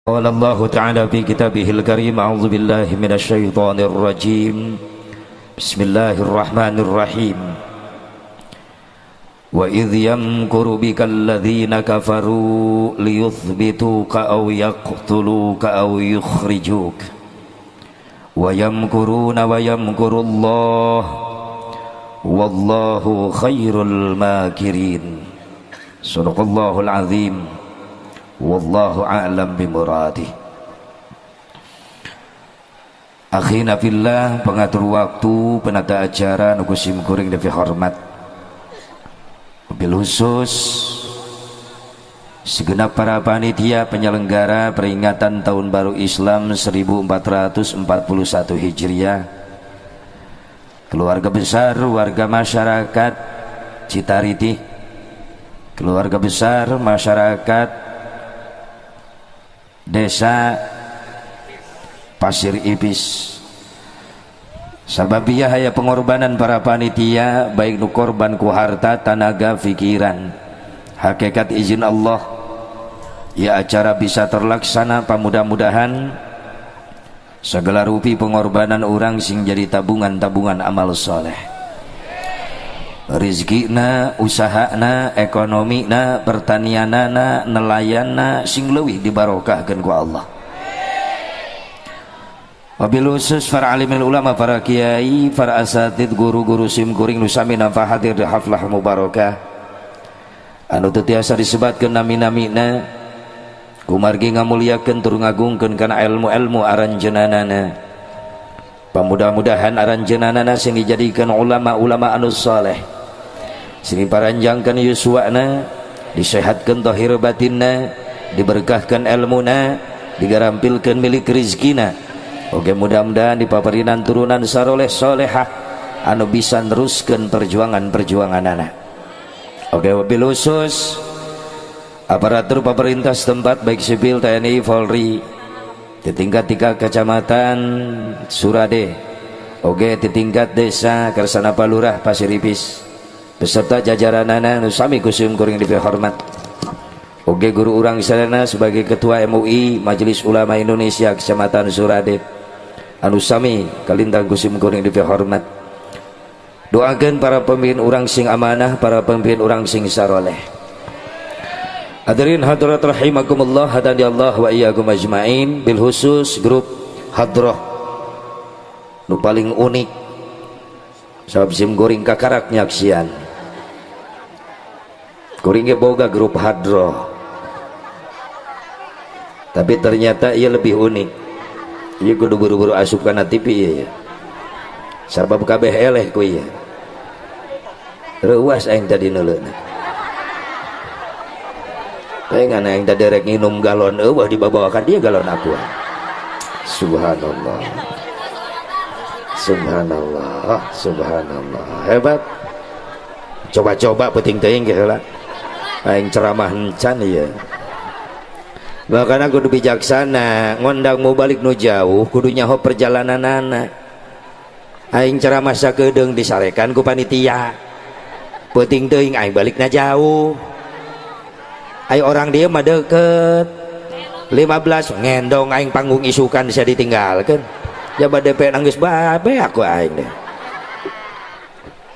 قال الله تعالى في كتابه الكريم أعوذ بالله من الشيطان الرجيم بسم الله الرحمن الرحيم وإذ يمكر بك الذين كفروا ليثبتوك أو يقتلوك أو يخرجوك ويمكرون ويمكر الله والله خير الماكرين صدق الله العظيم wallahu a'lam bimuradih. Akhina fillah, pengatur waktu, penata acara nu sim kuring lebih hormat, bil khusus segenap para panitia penyelenggara peringatan Tahun Baru Islam 1441 Hijriah, keluarga besar warga masyarakat Citariti, keluarga besar masyarakat Desa Pasir Ipis. Sababiyah aya pengorbanan para panitia, baik nu korban ku harta, tanaga, pikiran. Hakikat izin Allah ya acara bisa terlaksana. Pamudah-mudahan segala rupi pengorbanan orang sing jadi tabungan-tabungan amal soleh, rizkina, usahana, ekonomina, pertanianana, nelayanna sing leuwih dibarokahkeun ku Allah. Wabil khusus para alimil ulama, para kiai, para asatid, guru-guru sim kuring nu sami nampa hadir di haflah mubarakah anu teu tiasa disebatkeun nami-namina, kumargi ngamuliakeun tur ngagungkeun kana ilmu-ilmu aranjeunanana. Pamudah-mudahan aranjeunanana sing dijadikeun ulama-ulama anu saleh, sing diparanjangkeun yuswana, disehatkeun zahir batinna, diberkahkan ilmuna, digarampilkeun milik rizkina. Oke, mudah-mudahan dipaparinan turunan saroleh solehah anu bisa neruskeun perjuangan-perjuangan anak. Oke, wabil khusus aparatur pemerintah setempat, baik sipil, TNI, Polri di tingkat tiga kecamatan Surade, oke, di tingkat desa Kersana, Palurah Pasir Ipis beserta jajaranana nu sami ku sim kuring dipihormat. Oke, guru urang sadayana sebagai ketua MUI, Majelis Ulama Indonesia Kecamatan Surade, anu sami kalintang ku sim kuring dipihormat. Doakan para pemimpin urang sing amanah, para pemimpin urang sing saroleh. Hadirin hadirat rahimakumullah, hadani Allah wa iyyakum ajmain. Bil khusus grup hadroh nu paling unik sabab sim kuring kakarak nyaksian. Kuring ge boga grup hadroh, tapi ternyata ia lebih unik. Ieu kudu buru-buru asup kana TV ieu ya, sabab kabeh eleh ku ieu. Reuas aing tadi neuleuna. Pengen aing tadi rek nginum galon, eueuh dibawa ka dia galon Aqua. Subhanallah, subhanallah, subhanallah, hebat. Coba-coba penting teuing ge heula aing ceramah encan ieu. Bahkan kudu bijaksana ngondang mau balik nu jauh, kudu nyaho perjalanan anak. Aing ceramah sakedeung disarekan ku panitia, penting teuing aing balikna jauh. Aing orang dia mah deket 15 ngendong aing panggung, isukan bisa ditinggalkan jabat DP nangis babe aku aing deh.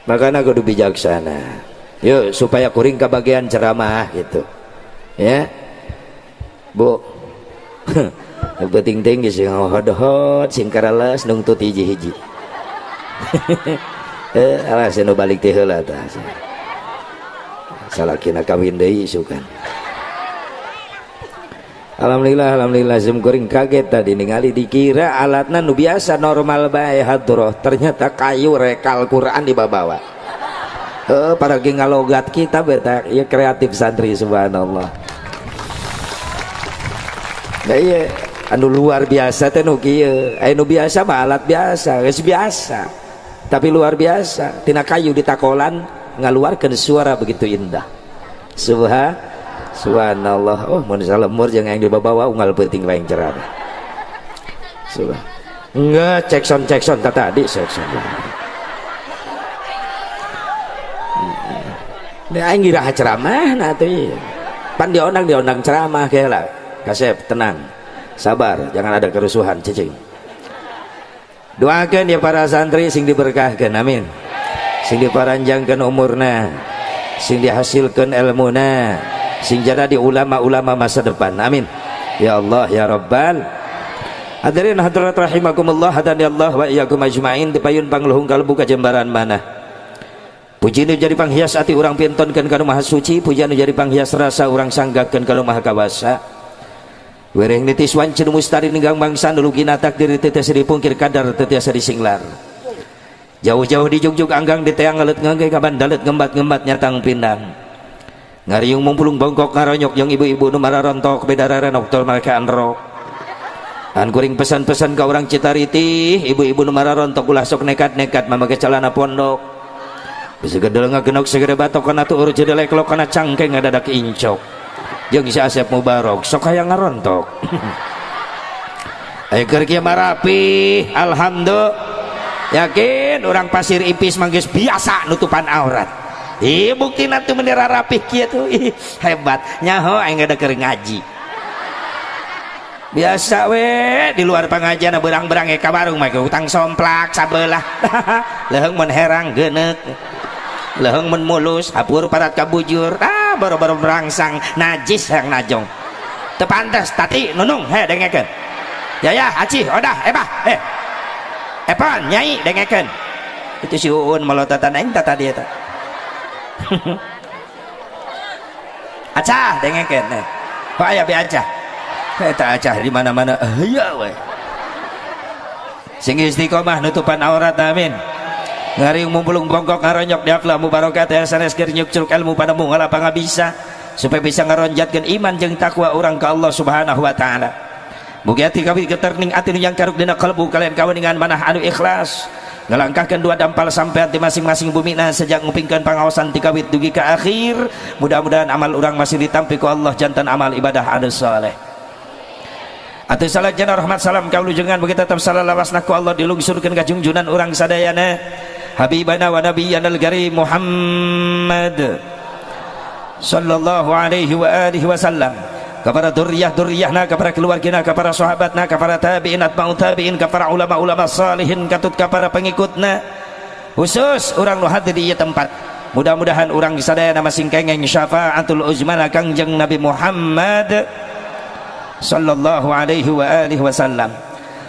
Makanya kudu bijaksana yuk, supaya kuring kebagian ceramah gitu ya, Bu. Penting tinggi sing hot sing karalas nungtut hiji-hiji. Eh, alah, nu balik teh heula tah, salakina kawin deui isukan. Alhamdulillah, alhamdulillah. Sim kuring kaget tadi ningali, dikira alatna nu biasa normal bae hadroh, ternyata kayu rekal Quran dibawa. Eh, para ngalogat kita beta ya kreatif santri, subhanallah. Nah, iya, anu luar biasa teh nu kieu. Anu biasa mah alat biasa, geus biasa. Tapi luar biasa, tina kayu ditakolan ngaluarkeun suara begitu indah. Subhanallah. Oh, mun salemur jeung yang dibawa unggal peuting wae ceramah. Subhan. Enggak, cek sound, cek sound tadi, cek sound. Ini aing iraha ceramah nah tuh. Pan diondang, diondang ceramah lah. Kasep tenang. Sabar, jangan ada kerusuhan, cicing. Doakan ya para santri sing diberkahkan, amin. Sing diparanjangkan umurna, sing dihasilkan ilmuna, sing jadi ulama-ulama masa depan, amin. Ya Allah ya Rabbal. Hadirin hadirat rahimakumullah, hadani Allah wa iyyakum ajmain. Dipayun pangluhung kalbu kajembaran mana. Puji nu jadi panghias ati urang pintonkeun ka Nu Maha Suci, pujian nu jadi panghias rasa urang sanggakeun ka Nu Maha Kawasa. Wereng nitis wanci nu mustari ninggang mangsa nu lugina takdir teu tiasa dipungkir, kadar teu tiasa disinglar. Jauh-jauh dijugjug anggang diteang ngelet ngangge kaban dalet ngembat-ngembat nyatang pindang. Ngariung mumpulung bongkok ngaronyok jeung ibu-ibu nu mararontok beda rarenok tol makean rok. An kuring pesan-pesan ka urang Citariti, ibu-ibu nu mararontok ulah sok nekat-nekat mamake celana pondok. Bisa gedel ngagenok segede batok kana tuur jedelek lok kana cangkeng ngadadak incok. Jeung si Asep Mubarok sok hayang ngarontok. Ayo keur kieu marapi, alhamdulillah. Yakin orang Pasir Ipis manggis biasa nutupan aurat. Ih, bukti nanti mendera rapih kieu tuh. Ih, hebat. Nyaho aing ada keur ngaji. Biasa we di luar pengajian berang-berang ka warung mah utang somplak sabelah. Leuheung mun herang geuneuk. Leuheung mun mulus hapur parat kabujur. Ah, baru-baru merangsang najis yang najong. Teu pantes tati nunung he dengekeun. Ya ya aci odah ebah eh. Epan nyai dengekeun. Itu si Uun melototan aing tah tadi eta. Acah dengekeun. Oh aya be acah. Eta acah di mana-mana aya we. Sing istiqomah nutupan aurat, amin. Ngariung mumpulung bongkok ngaronyok di aflah mubarokat ya sanes keur nyuk ilmu panemu ngalapa bisa supaya bisa ngaronjatkeun iman jeung takwa urang ka Allah Subhanahu wa taala. Mugi ati kawit geterning ati nu yang karuk dina kalbu kalian kaweningan manah anu ikhlas ngalangkahkeun dua dampal sampean di masing-masing bumina sejak ngupingkeun pangaosan ti kawit dugi ka akhir. Mudah-mudahan amal urang masih ditampi ku Allah jantan amal ibadah anu saleh. Atuh salajana rahmat salam kaulujengan begitu tetap salalawasna ku Allah dilungsurkeun ka junjunan urang sadayana habibana wa nabiyyana al-karim Muhammad sallallahu alaihi wa alihi wasallam, kepada duriyah-duriyahna, kepada keluargina, kepada sahabatna, kepada tabi'in atba'u tabi'in, kepada ulama-ulama salihin, katut kepada pengikutna, khusus urang nu hadir di ieu tempat. Mudah-mudahan urang sadayana masing kengeng syafaatul uzmana Kangjeng Nabi Muhammad sallallahu alaihi wa alihi wasallam.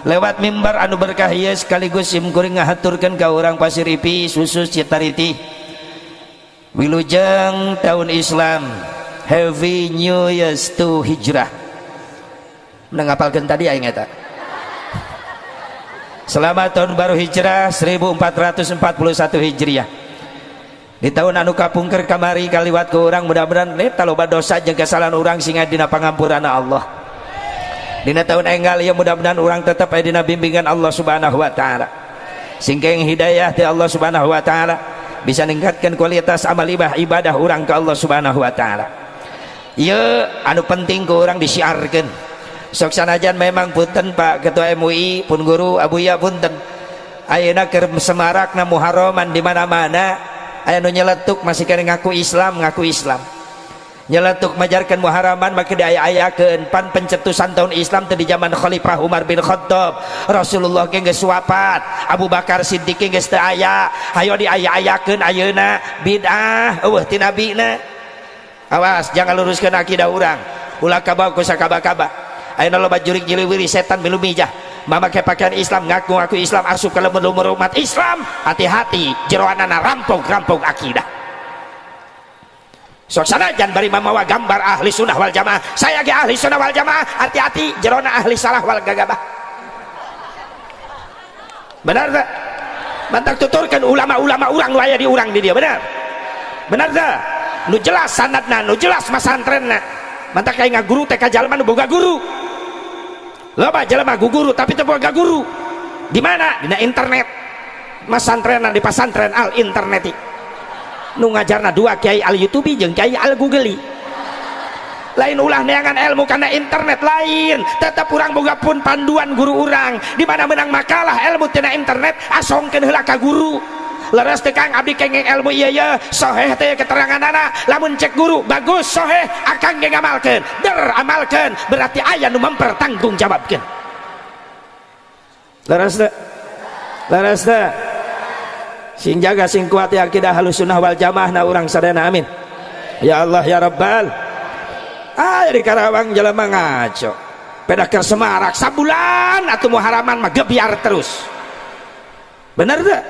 Lewat mimbar anu berkah ieu sekaligus sim kuring ngahaturkeun ka urang Pasir Ipis khusus Citariti, wilujeng tahun Islam, Happy New Year's to Hijrah. Ngapalkeun tadi aing eta. Selamat tahun baru Hijrah 1441 Hijriah. Di tahun anu kapungker kamari kaliwat ke urang, mudah-mudahan eta loba dosa jeung kesalahan urang sehingga dina pangampurana Allah. Dina tahun enggal ya mudah-mudahan urang tetap aya dina bimbingan Allah Subhanahu wa taala. Sehingga yang hidayah ti Allah Subhanahu wa taala bisa meningkatkan kualitas amal ibadah urang ke Allah Subhanahu wa taala. Ya anu penting ke urang disiarkan. Sok sanajan memang punten Pak Ketua MUI pun guru Abuya, punten, ayeuna keur semarakna Muharraman di mana-mana aya nu nyeletuk masih kena ngaku Islam, ngaku Islam nyeletuk majarkan Muharraman maka diaya-ayakeun. Pan pencetusan tahun Islam teh di zaman Khalifah Umar bin Khattab. Rasulullah ge geus wafat, Abu Bakar Siddiq ge geus teu aya, hayo diaya-ayakeun ayeuna. Bid'ah, eueuh ti nabina. Awas, jangan luruskan akidah urang, ulah kabawa ku sakaba-kaba. Ayeuna loba jurig jiliwiri setan milu mijah mamakai pakaian Islam, ngaku-ngaku Islam, asup ka lumur umat Islam. Hati-hati, jeroanana rampok-rampok akidah. Sok sanajan bari mamawa gambar ahli sunnah wal jamaah, saya ge ahli sunnah wal jamaah, hati-hati, jerona ahli salah wal gagabah. Benar tak? Mantak tuturkan ulama-ulama urang nu aya di urang di dia. Benar, benar tak? Nu jelas sanadna, nu jelas masantrenna. Mantak kayak ngaguru teh ka jalma nu boga guru. Loba jelema guru tapi teu boga guru. Di mana? Dina internet. Masantrenna di pasantren al interneti, nu ngajarna dua kiai al YouTube jeung kiai al Google. Lain, ulah neangan ilmu karena internet, lain. Tetap urang boga pun panduan guru urang. Di mana menang makalah ilmu tina internet, asongkeun heula ka guru. Leres teu, Kang? Abdi kenging ilmu ieu ye, soheh teh keteranganana? Lamun cek guru bagus, soheh, akang ge ngamalkeun. Der amalkeun, berarti aya nu mempertanggungjawabkeun. Leres teu? Leres teu? Sing jaga, sing kuat ya akidah Ahlussunnah wal Jamaah na urang sadayana. Amin ya Allah ya Rabbal. Ah, di Karawang jelema ngaco, peda keur semarak sabulan atau Muharaman mah gebyar terus. Bener teu?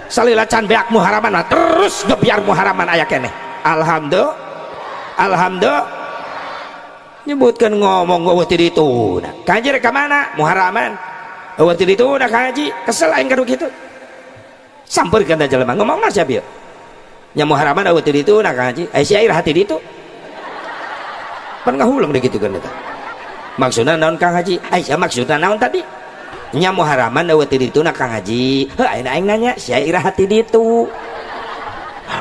Salila can beak Muharaman mah terus gebyar. Muharaman aya keneh. Alhamdulillah, alhamdulillah. Nyebutkan ngomong euweuh ti ditu nah. Kanji rek ka mana? Muharaman euweuh ti ditu nah. Kaji kesel aing kadu kitu. Sampeurkeun da jelema ngomongna sia bieu nya. Muharaman euweuh ti ditu nah, Kang Haji. Aya sia iraha ti ditu? Pan ngahuleng deh gitu kan eta. Maksudna naon, Kang Haji? Aya maksudna naon tadi nya? Muharaman euweuh ti ditu na, Kang Haji. Heuh, ayeuna aing nanya, sia iraha ti ditu?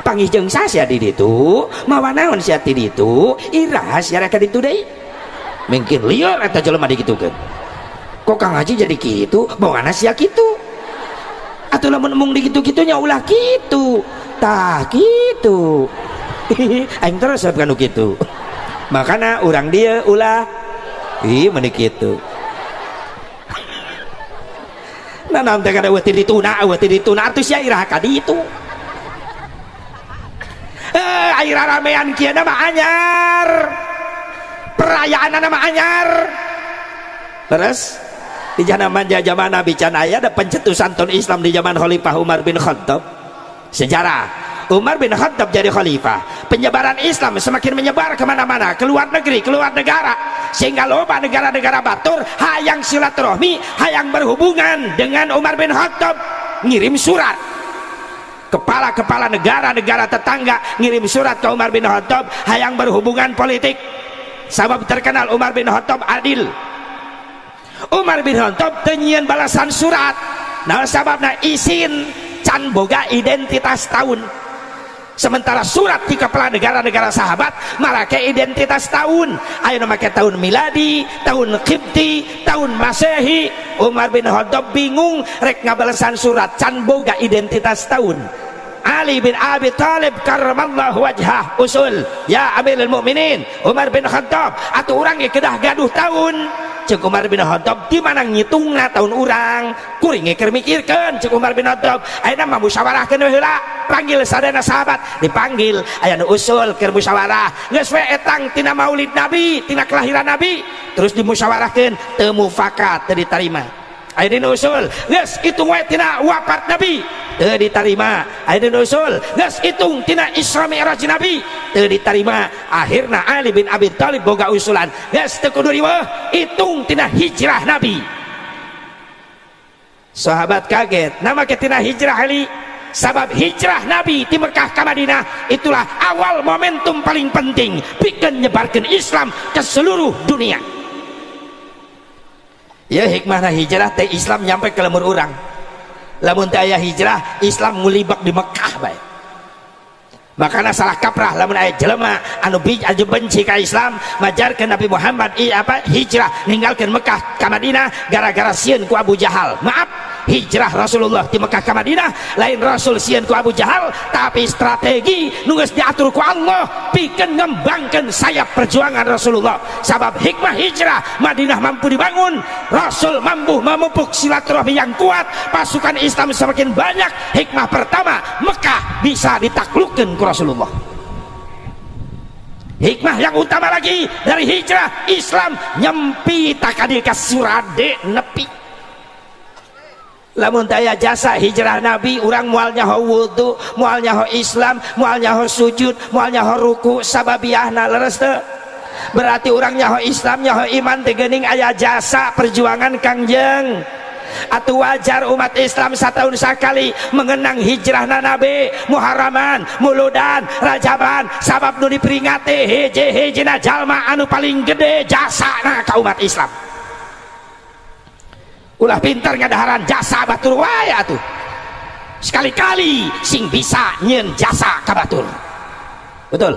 Panggih jeung sia di ditu? Mawa naon sia ti ditu? Iraha sia rek ka ditu deui? Mungkin lieur eta jelema digitukeun. Kok Kang Haji jadi kitu? Bawana sia kitu atuh. Lamun embung digitu-kitu nya ulah kitu tah kitu. Aing terus kan kitu, makana urang dia ulah ih meuni kitu. Nah, naon teh kada euweuh ti dituna, euweuh ti dituna atuh sia iraha ka ditu? Eh, air ramean kieu mah anyar, perayaan mah anyar. Terus di zaman zaman Nabi can aya ada pencetusan ton Islam di zaman Khalifah Umar bin Khattab. Sejarah Umar bin Khattab jadi khalifah, penyebaran Islam semakin menyebar kemana-mana, keluar negeri, keluar negara, sehingga loba negara-negara batur hayang silaturahmi, hayang berhubungan dengan Umar bin Khattab. Ngirim surat, kepala-kepala negara-negara tetangga ngirim surat ke Umar bin Khattab, hayang berhubungan politik, sabab terkenal Umar bin Khattab adil. Umar bin Khattab teu nyieun balasan surat. Nah, sababna isin, can boga identitas tahun. Sementara surat di kepala negara-negara sahabat marake identitas tahun, ayo make tahun miladi, tahun Qibti, tahun Masehi. Umar bin Khattab bingung rek ngabalesan surat, can boga identitas tahun. Ali bin Abi Thalib karramallahu wajhah usul, "Ya Amirul Mukminin Umar bin Khattab, atau urang kedah gaduh tahun." Cek Umar bin Khattab, "Di mana ngitungna tahun urang? Kuring keur mikirkeun." Cek Umar bin Khattab, "Ayeuna mah musyawarahkeun we heula." Panggil sadayana sahabat, dipanggil. Aya nu usul keur musyawarah, geus we etang tina maulid Nabi, tina kelahiran Nabi. Terus dimusyawarahkeun, teu mufakat, teu ditarima. Aya nu usul, geus hitung we tina wafat Nabi, teu ditarima. Aya nu usul, geus hitung tina Isra Mi'raj Nabi, teu ditarima. Akhirna Ali bin Abi Thalib boga usulan, geus teu kudu riweuh, hitung tina hijrah Nabi. Sahabat kaget, nama ke tina hijrah, Ali? Sabab hijrah Nabi di Mekah ke Madinah itulah awal momentum paling penting pikeun nyebarkan Islam ke seluruh dunia. Ya, hikmahna hijrah teh Islam nyampe ke lembur urang. Lamun teu aya hijrah, Islam ngulibak di Mekah bae. Makanya salah kaprah lamun aya jelema anu anu benci ka Islam, majarkeun Nabi Muhammad i, apa, hijrah ninggalkeun Mekah ka Madinah gara-gara sieun ku Abu Jahal. Maaf, hijrah Rasulullah di Mekah ka Madinah lain Rasul sieun ku Abu Jahal, tapi strategi nu geus diatur ku Allah pikeun ngembangkeun sayap perjuangan Rasulullah. Sabab hikmah hijrah, Madinah mampu dibangun, Rasul mampu memupuk silaturahmi yang kuat, pasukan Islam semakin banyak. Hikmah pertama, Mekah bisa ditaklukkan ku Rasulullah. Hikmah yang utama lagi dari hijrah, Islam nyempi takadil ka surade nepi. Lamun daya jasa hijrah Nabi, urang moal nyaho wudu, moal nyaho Islam, moal nyaho sujud, moal nyaho ruku sababiahna. Leres teu? Berarti urang nyaho Islam, nyaho iman teh geuning aya jasa perjuangan Kangjeng. Atau wajar umat Islam setahun sekali mengenang hijrah Nabi, Muharraman, Muludan, Rajaban, sabab nu diperingati hiji-hijina jalma anu paling gede jasana ka umat Islam. Ulah pintar ngadaharan jasa batur wae atuh, sekali-kali sing bisa nyen jasa ka batur. Betul,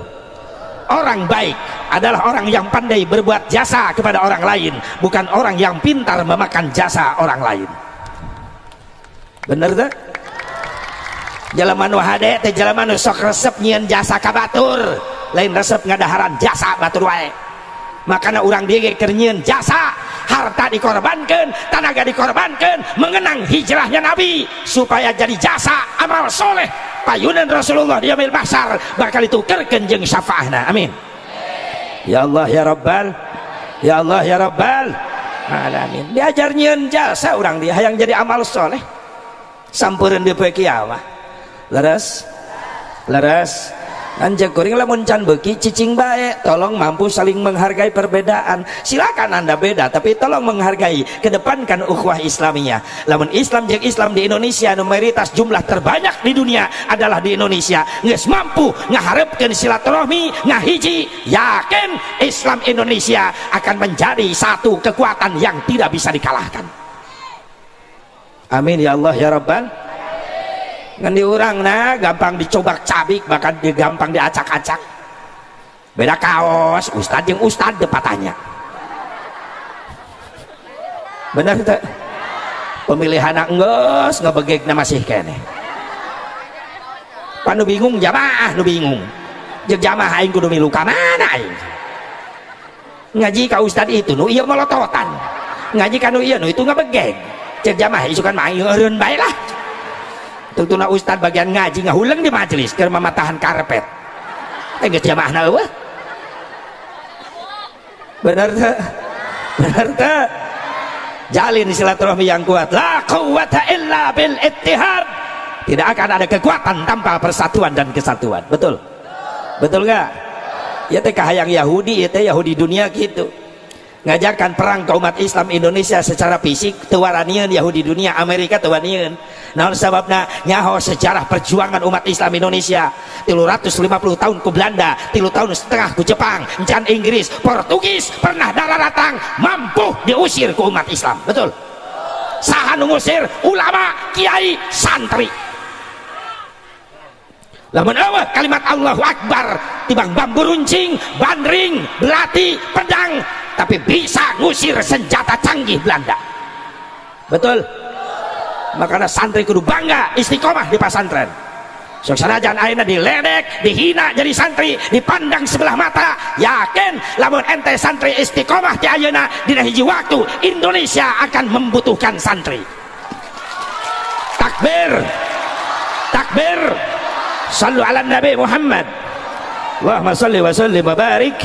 orang baik adalah orang yang pandai berbuat jasa kepada orang lain, bukan orang yang pintar memakan jasa orang lain. Bener tak? Jelema nu hade teh jelema nu sok resep nyieun jasa ka batur, lain resep ngadaharan jasa batur wae. Makana urang dieu ge keur nyieun jasa, harta dikorbankeun, tanaga dikorbankeun, mengenang hijrahnya Nabi supaya jadi jasa amal soleh payunan Rasulullah di yaumil mahsyar bakal ditukerkeun jeung syafaahna. Amin. Ya Allah ya Rabbal, ya Allah ya Rabbal alamin. Diajar nyieun jasa urang dia hayang jadi amal soleh sampureun di poe kiamah. Leres, leres. Anjek kuring lamun can beuki cicing bae, tolong mampu saling menghargai perbedaan. Silakan Anda beda, tapi tolong menghargai, kedepankan ukhuwah Islamiyah. Lamun Islam jeung Islam di Indonesia nu mayoritas jumlah terbanyak di dunia adalah di Indonesia, geus mampu ngaharepkeun silaturahmi, ngahiji, yakin Islam Indonesia akan menjadi satu kekuatan yang tidak bisa dikalahkan. Amin ya Allah ya Rabbal. Ngan di urang nah gampang dicobak-cabik, bahkan gampang diacak-acak. Beda kaos, ustad jeung ustad teu patanya. Bener teu? Pemilihan geus ngebegegna masih keneh. Pan nu bingung jamaah, nu bingung. Jeung jamaah aing kudu milu ka mana aing? Ngaji ka ustad itu nu ieu molototan. Ngaji ka nu ieu nu itu ngebegeg. Jeung jamaah isukan mah aing eureun bae lah. Tungtuna ustad bagian ngaji ngahuleng di majelis keur mamatahan karpet. Geus jamaahna eueuh. Bener teu? Bener teu? Jalin silaturahmi yang kuat. La quwwata illa bil ittihad. Tidak akan ada kekuatan tanpa persatuan dan kesatuan. Betul? Betul nggak? Ya teh kahayang Yahudi, ya teh Yahudi dunia gitu. Ngajakan perang ke umat Islam Indonesia secara fisik teu waranieun Yahudi dunia, Amerika teu wanian. Naon sababna? Nyaho sejarah perjuangan umat Islam Indonesia 350 tahun ku Belanda, 3,5 tahun ku Jepang, encan Inggris, Portugis pernah darah datang mampu diusir ku umat Islam. Betul? Saha nu ngusir? Ulama, kiai, santri. Lamun eueuh kalimat Allahu Akbar tibang bambu runcing, bandring, belati, pedang, tapi bisa ngusir senjata canggih Belanda. Betul? Makanya santri kudu bangga istiqomah di pesantren. Sok sanajan ayeuna diledek, dihina jadi santri, dipandang sebelah mata, yakin lamun ente santri istiqomah di ayeuna, dina hiji waktu Indonesia akan membutuhkan santri. Takbir. Takbir. Sallu ala Nabi Muhammad. Allahumma salli wa sallim wa barik.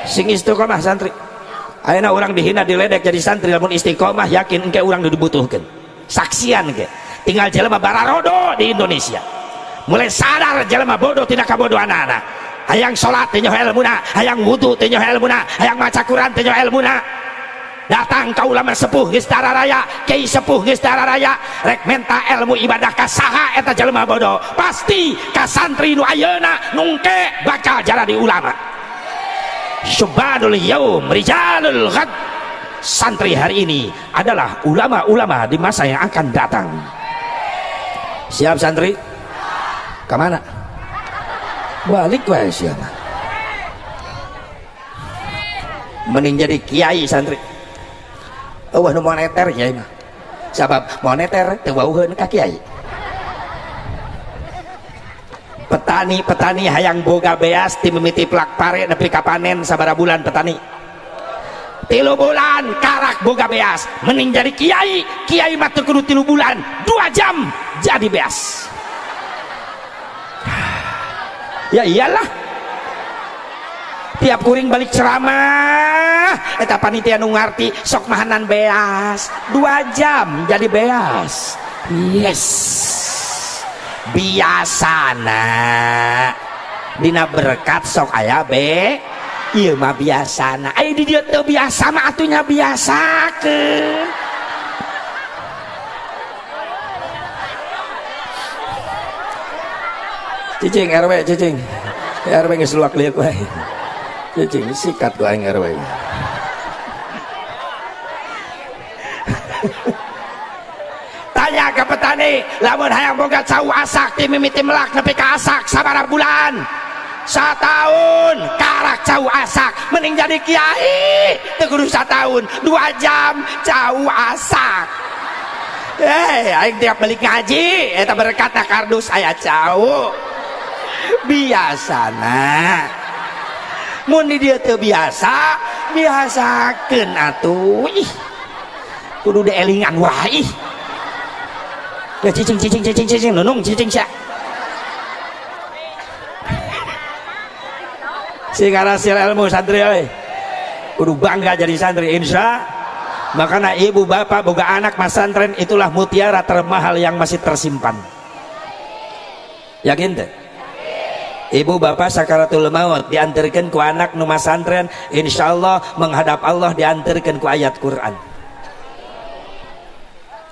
Sing istiqomah santri. Ayeuna urang dihina, diledek jadi santri, lamun istiqomah yakin engke urang dibutuhkeun. Saksian ke. Tinggal jelema bararodo di Indonesia. Mulai sadar jelema bodoh tidak kabodohanana. Hayang salat teu nyaho ilmuna, hayang wudu teu nyaho ilmuna, hayang maca Quran teu nyaho ilmuna. Datang ka ulama sepuh geus raya, kiai sepuh geus raya, rek menta ilmu ibadah ka saha eta jelema bodoh? Pasti ka santri nu ayeuna nungke bakal jadi ulama. Syubbanul yaum rijalul ghad. Santri hari ini adalah ulama-ulama di masa yang akan datang. Siap santri? Kemana? Balik wae siapa? Mending jadi kiai santri. Eueuh nu moneter kiai mah. Sabab moneter teu wauheun ka kiai. Petani-petani hayang boga beas ti mimiti plak pare nepi ka panen sabaraha bulan petani? 3 bulan karak boga beas. Mending jadi kiai, kiai mah teu kudu 3 bulan, 2 jam jadi beas. Ya iyalah. Tiap kuring balik ceramah eta panitia nu ngarti sok mahanan beas, 2 jam jadi beas. Yes. Biasana dina berkat sok aya be, ieu mah biasana. Aya di dieu teu biasa mah atunya biasakeun. Cicing RW cicing. RW geus luak liuk wae. Cicing sikat ku aing RW. Tanya ke petani, lamun hayang boga cau asak ti mimiti melak nepi ka asak sabaraha bulan? Satahun karak cau asak. Mending jadi kiai teu kudu satahun, 2 jam cau asak. Aing tiap balik ngaji eta berkat kardus aya cau. Biasana mun di dieu teu biasa, biasakeun atuh. Ih. Kudu dielingan wah ih. Ya cicing cicing cicing cicing nunung cicing sia. Sing ngarasil ilmu santri euy. Kudu bangga jadi santri insya. Makanya ibu bapak boga anak masantren itulah mutiara termahal yang masih tersimpan. Yakin teh? Ibu bapak sakaratul maut diantarkan ku anak nu masantren, insyaallah menghadap Allah diantarkan ku ayat Quran.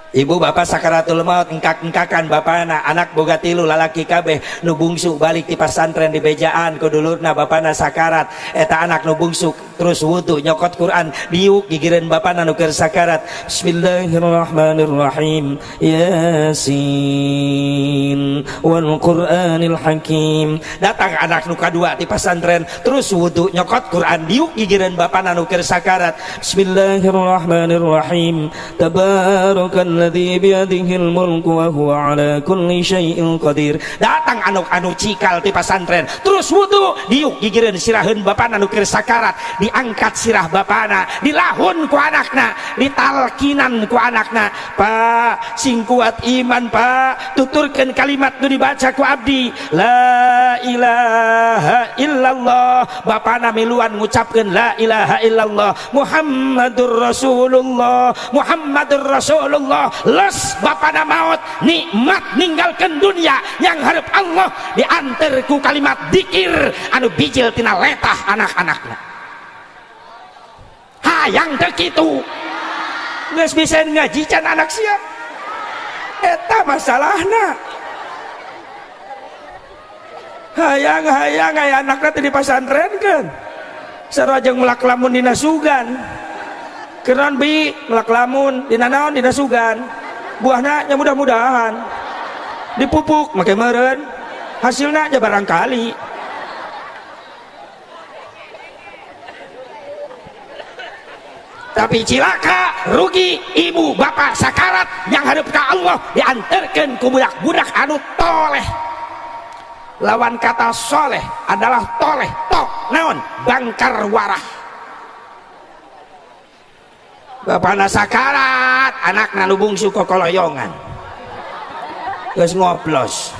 Ibu bapak sakaratul maut engkak-engkakan bapana anak boga tilu lalaki kabeh nu bungsu balik ti pasantren di bejaan ku dulurna bapana sakarat eta anak nu bungsu terus wudu nyokot Quran diuk gigireun bapana nu keur sakarat. Bismillahirrahmanirrahim. Yasin wal Qur'anil Hakim. Datang anak nu kadua ti pasantren terus wudu nyokot Quran diuk gigireun bapana nu keur sakarat. Bismillahirrahmanirrahim. Tabarakal alladzi biyadihil mulku wa huwa ala kulli syai'in qadir. Datang anu cikal ti pasantren terus wudu diuk gigireun siraheun bapana nu keur sakarat, diangkat sirah bapana, dilahun ku anakna, ditalkinan ku anakna. Pak, sing kuat iman Pak, tuturkeun kalimat nu dibaca ku abdi, la ilaha illallah. Bapana miluan ngucapkeun la ilaha illallah Muhammadur Rasulullah, Muhammadur Rasulullah. Les bapana maut nikmat ninggalkan dunia yang harap Allah diantar ku kalimat dikir anu bijil tina letah anak-anakna. Hayang teu kitu geus bisa ngaji can anak sia eta masalahna. Hayang-hayang aya anakna teh dipasantrenkeun sarua jeung melak lamun dina sugan. Keran bi melak lamun dina naon dina sugan. Buahna nya mudah-mudahan dipupuk make meureun hasilna nya barangkali. Tapi cilaka rugi ibu bapak sakarat yang hadap ke Allah diantarkan ku budak-budak anu toleh. Lawan kata soleh adalah toleh, tok naon bangkar warah. Bapana sakarat anakna nu bungsu kokoloyongan geus ngoplos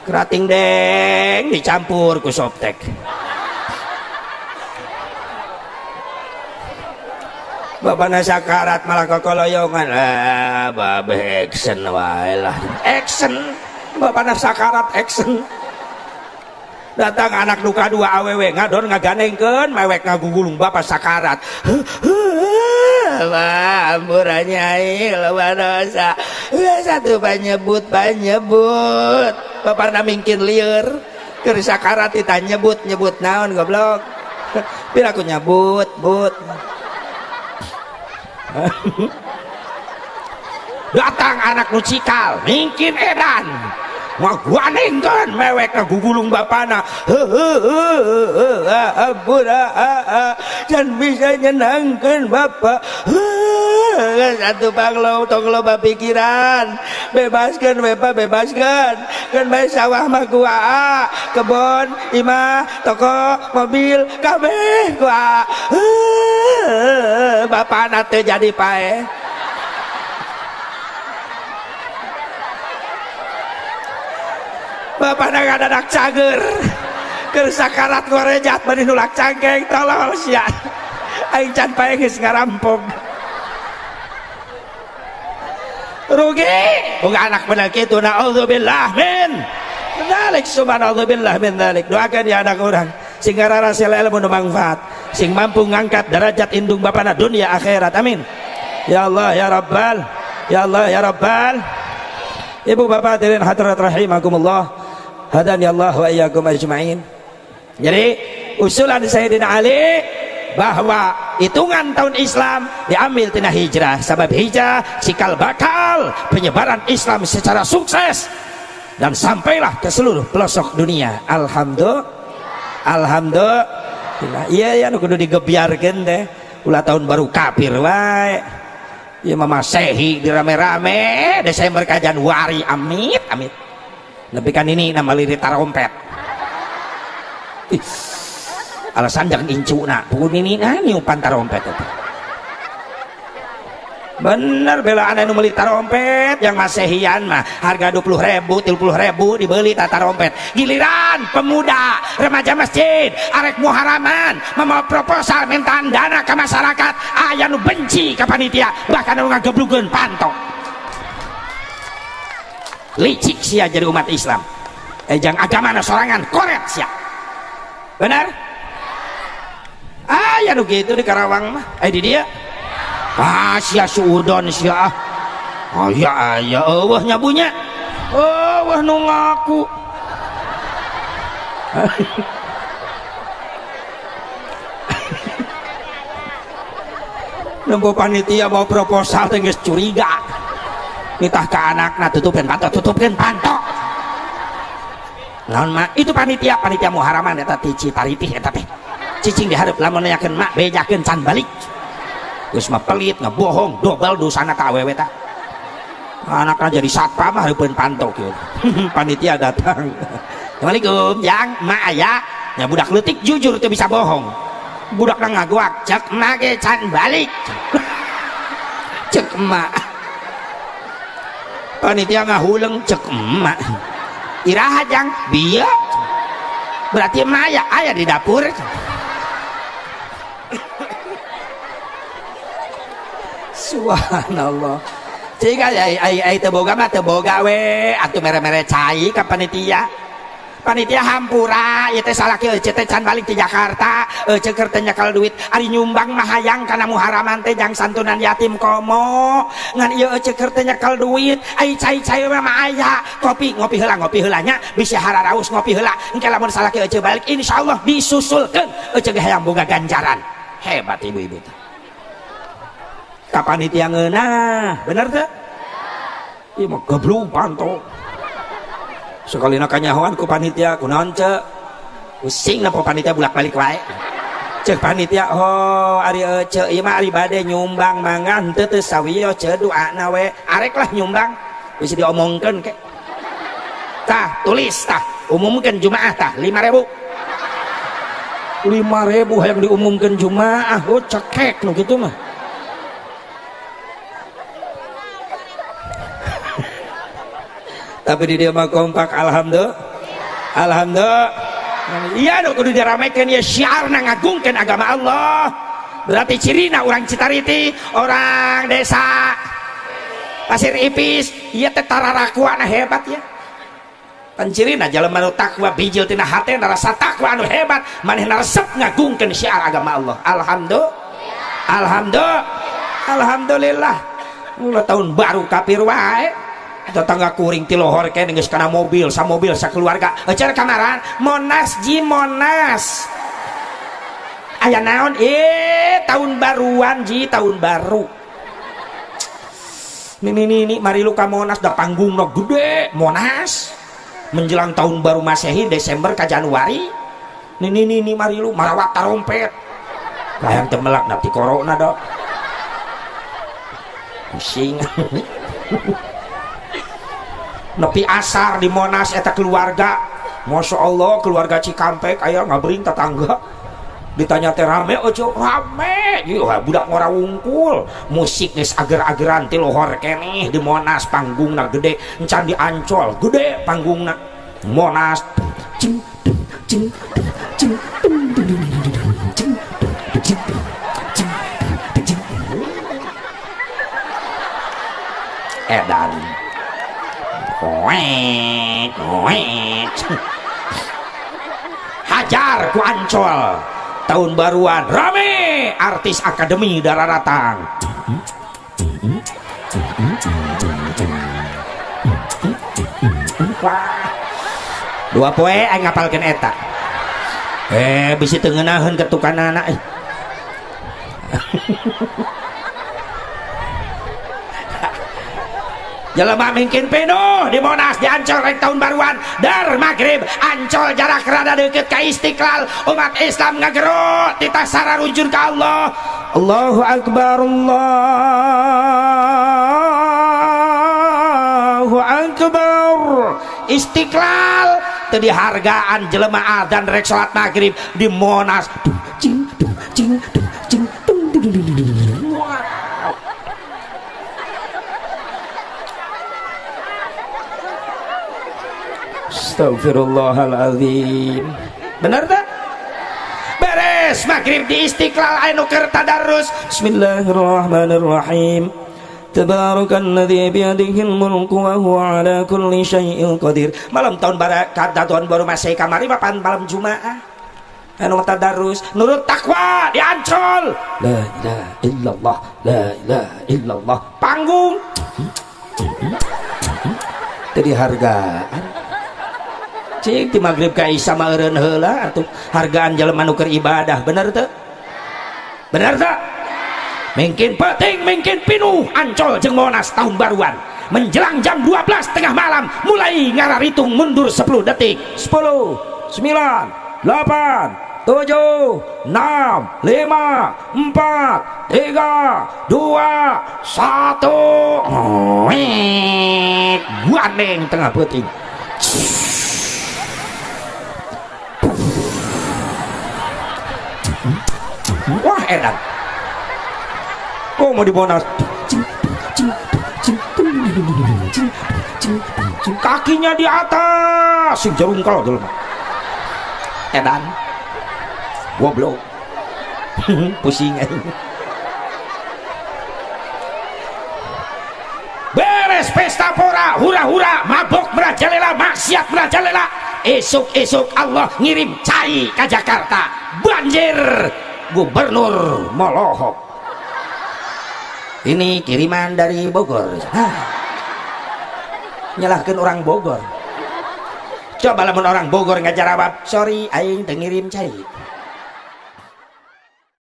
kerating deng dicampur ku soptek. Bapana sakarat malah kokoloyongan, ah babe action wae lah, action. Bapana sakarat action. Datang anak nu kadua awewe ngadon ngaganengkeun mewek ngagugulung bapak sakarat. Wah, ampura nyai loba dosa. Satu panyebut panyebut. Bapana mingkin lieur keur sakarat ditanyebut nyebut naon goblok. Pira aku nyebut but. Datang anak nu cikal mingkin edan. Ngaguanengkeun mewek ngagugulung bapana. Heuheuh ampura can bisa nyenangkeun bapak. Satu panglo tong loba pikiran. Bebaskeun bapak bebaskeun. Keun bae sawah mah ku aa, kebon, imah, toko, mobil kabeh ku aa. Bapana teu jadi paeh. Bapana ngadadak cager keur sakarat ngorejat bari nulak cangkeng tolol sia aing can paeh geus ngarampok rugi boga anak bener kitu. Naudzubillah min dzalik, subhanallah min dzalik. Doakan ya anak urang sing ngararasil ilmu nu mangfaat sing mampu ngangkat derajat indung bapana dunia akhirat. Amin ya Allah ya Rabbal, ya Allah ya Rabbal. Ibu bapak hadirin hadirat rahimakumullah, hadani Allah wa iyyakum ajmain. Jadi usulan Sayyidina Ali bahwa hitungan tahun Islam diambil tina hijrah, sebab hijrah cikal bakal penyebaran Islam secara sukses dan sampailah ke seluruh pelosok dunia. Alhamdulillah, alhamdulillah. Iya ya nu kudu digebiarkeun teh ulah tahun baru kafir wae. Ieu mah Masehi dirame-rame Desember ka Januari amit amit. Nepi ka nini na meuli tarompet. Ih, alasan jangan incuna, pukul nini na niupan tarompet itu. Bener bela anu meuli tarompet yang masehian mah harga 20.000 30.000 dibeli tarompet. Giliran pemuda remaja masjid arek muharaman membawa proposal mintaan dana ke masyarakat, aya nu benci ke panitia bahkan nu ngageblugeun pantok. Licik sia jadi umat Islam. Jang agama na sorangan koret sia. Bener? Aya nu kitu di Karawang mah. Di dia. Ah sia suudon sia. Aya aya eueuh nyabunya. Eueuh nu ngaku. Nempo panitia mau proposal teh geus curiga. Nitah ka anakna tutupkeun panto, tutupkeun panto. Naon mak? Itu panitia, panitia muharaman eta ti Citaritih eta teh. Cicing dihareup lamun nanyakeun mak bejakeun can balik. Geus mah pelit ngebohong dobel dosana ka awewe tah. Anakna jadi satpam mah hareupeun panto kieu. Panitia datang. Assalamualaikum, jang, mak aya. Nya budak leutik jujur teu bisa bohong. Budakna ngaguak, cek mak ge can balik. Cek emak. Panitia ngahuleng cek emak. Iraha jang, bieu. Berarti emak aya, aya di dapur. Subhanallah. Jika ai teu boga mah teu boga we, atuh mere-mere cai ka panitia. Panitia hampura, ieu teh salah kieu ece teh can balik ti Jakarta, ece keur teh nyekel duit, ari nyumbang mah hayang kana muharaman teh jang santunan yatim komo. Ngan ieu ece keur teh nyekel duit, ai cai-cai mah aya, kopi ngopi heula ngopi heula nya, bisi hararaus ngopi heula. Engke lamun salah kieu ece balik insyaallah disusulkeun, ece ge hayang boga ganjaran. Hebat ibu-ibu teh. Ka panitia ngeunah, bener teh? Ieu mah geblug panto. Sakalina kanyahoan ku panitia kunaon ceu? Pusing na panitia bulak-balik wae. Ceuk panitia, oh ari ece ieu mah ari bade nyumbang mangan teu teu sawiyo ceu doana we. Arek lah nyumbang. Bisa diomongkeun ke. Tah, tulis tah, umumkeun Jumaah tah 5.000. 5.000 hayang diumumkeun Jumaah, oh cekek nu kitu mah. Tapi di dia mah kompak, alhamdulillah. Alhamdulillah. Iya nu kudu diramekeun ya syiarna ngagungkeun agama Allah. Berarti cirina urang Citariti, orang desa Pasir Ipis, ieu teh tararakuana hebat ya. Pan cirina jalma nu takwa bijil tina hate rasa takwa anu hebat, manehna resep ngagungkeun syiar agama Allah. Alhamdulillah. Alhamdulillah. Alhamdulillah. Ulah tahun baru kafir wae. Tetangga kuring ti lohor kene geus kana mobil, samobil sakeluarga. Euceur kamaran, Monas ji Monas. Aya naon? Tahun baruan ji, tahun baru. Nih nih nih, mari lu ka Monas da panggungna gede, Monas. Menjelang tahun baru Masehi Desember ka Januari. Nih nih nih, mari lu marawat tarompet. Hayang teu melak na ti corona do. Pusing. Nepi asar di Monas eta keluarga, Masya Allah keluarga Cikampek aya ngabring tetangga. Ditanya teh rame ojo rame, ieu budak ngora wungkul, musik geus ager-ageran ti lohor keneh di Monas panggungna gede, encan di Ancol gede panggungna. Monas cing cing cing cing cing cing cing. Edan. Koek, koek. Hajar ku Ancol. Tahun baruan rame, artis akademi dararatang. Wah. Dua poe aing ngapalkeun eta. Bisi teu ngeunaheun ketukanana. Jelema mingkin penuh di Monas di Ancol rek tahun baruan dar maghrib Ancol jarak rada deket ka Istiqlal umat Islam ngagerot titah sararunjun ka Allah. Allahu akbar, Allahu Istiqlal teu dihargaan jelema adzan rek salat maghrib di Monas dung cing dung cing dung cing dung dung dung dung dung. Wow. Astagfirullahaladzim. Bener tak? Beres maghrib di Istiqlal anu keur tadarus. Bismillahirrahmanirrahim. Tabarakalladzi biyadihil mulku wa huwa ala kulli syai'in qadir. Malam tahun baru tahun baru Masehi kamari papan malam Jumaah. Anu tadarus nurut takwa di Ancol. La ilaha illallah, la ilaha illallah. Panggung. Teu dihargaan. Cik di maghrib ka Isya mah eureun heula atuh hargaan jelema nu keur ibadah, bener teu? Bener teu? Mungkin penting, mungkin pinuh Ancol jeung Monas tahun baruan. Menjelang jam 12 tengah malam mulai ngararitung mundur 10 detik. 10 9 8 7 6 5 4 3 2 1. Guandeng tengah peuting. Wah edan. Oh mau di Monas. Kakinya di atas, sing jerungkel jelema. Edan. Goblok. Pusing aing. Beres pesta pora, hura-hura, mabok merajalela, maksiat merajalela. Esuk-esuk Allah ngirim cai ke Jakarta. Banjir. Gubernur molohok. Ini kiriman dari Bogor. Hah. Nyalahkan orang Bogor. Coba lamun orang Bogor ngajarawab, sorry aing teu ngirim cai.